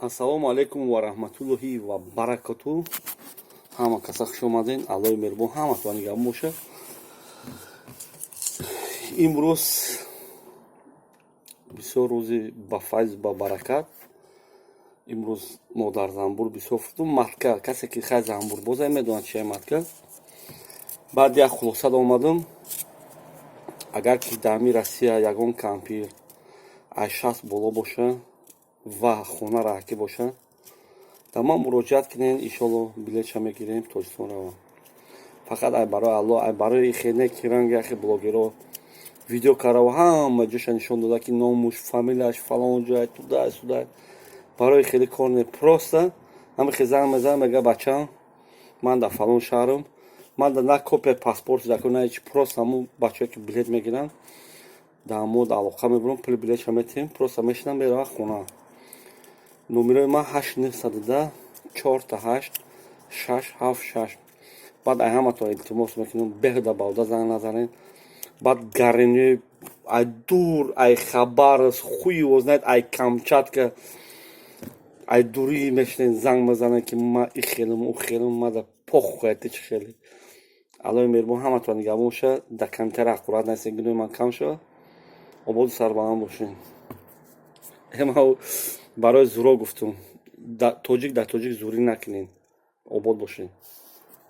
Ассалому алайкум ва раҳматуллоҳи ва баракату. Ҳама каса хуш омаден. Аллои меҳрубон ҳаматон нигаҳбон бошад. Имрӯз бисёр рӯзи ба файз, ба баракат. Имрӯз модар занбур бисёр фурӯхтум, матка. Касе ки хай занбурбоза, медонад, чия матка. Баъд як хулоса омадам: агар ки дар ҳамин Россия ягон кампир аз 60 боло боша ва хона раҳакӣ боша, дар ман муроҷиат кунед. Иншолло, билетша мегирем, Тоҷикистон равам. Фақат ай барои Алло, ай барои хене ки ранги яхе блогеро видео карава, ҳама ҷоша нишон дода, ки номуш, фамилияш фалон ҷой, туда сюда. Барои хеле кор не, просто ҳама хе занг мезанам, мега: «Бачам, ман дар фалон шаҳрам». Ман да на копия паспорт зако, на ҳеч. Просто ҳамун бачаҳое ки билет мегиранд, дар мо алоқа мебурам, пули билетша метиҳем, просто мешинам, мерава хона. Номерои ман 8 910 4 8 6 7 6. Баъд ай ҳаматон илтимос мекунам, беҳуда бауда занг назанед. Баъд гарини ай дур, ай Хабаровск, хуй его знает, ай Камчатка, ай дурӣ мешинед, занг мезанед, ки ма и хелам, у хелам. Мада похуй, ти чӣ хеле. Аллои меҳрубон ҳаматон нигаҳбон бошад. Дар комментария ҳақорат насед, гуноҳи ман кам шавад. Ободу сарбаланд бошед. Барои зуро гуфтум, тоҷик дар тоҷик зурӣ накунед. Обод бошед.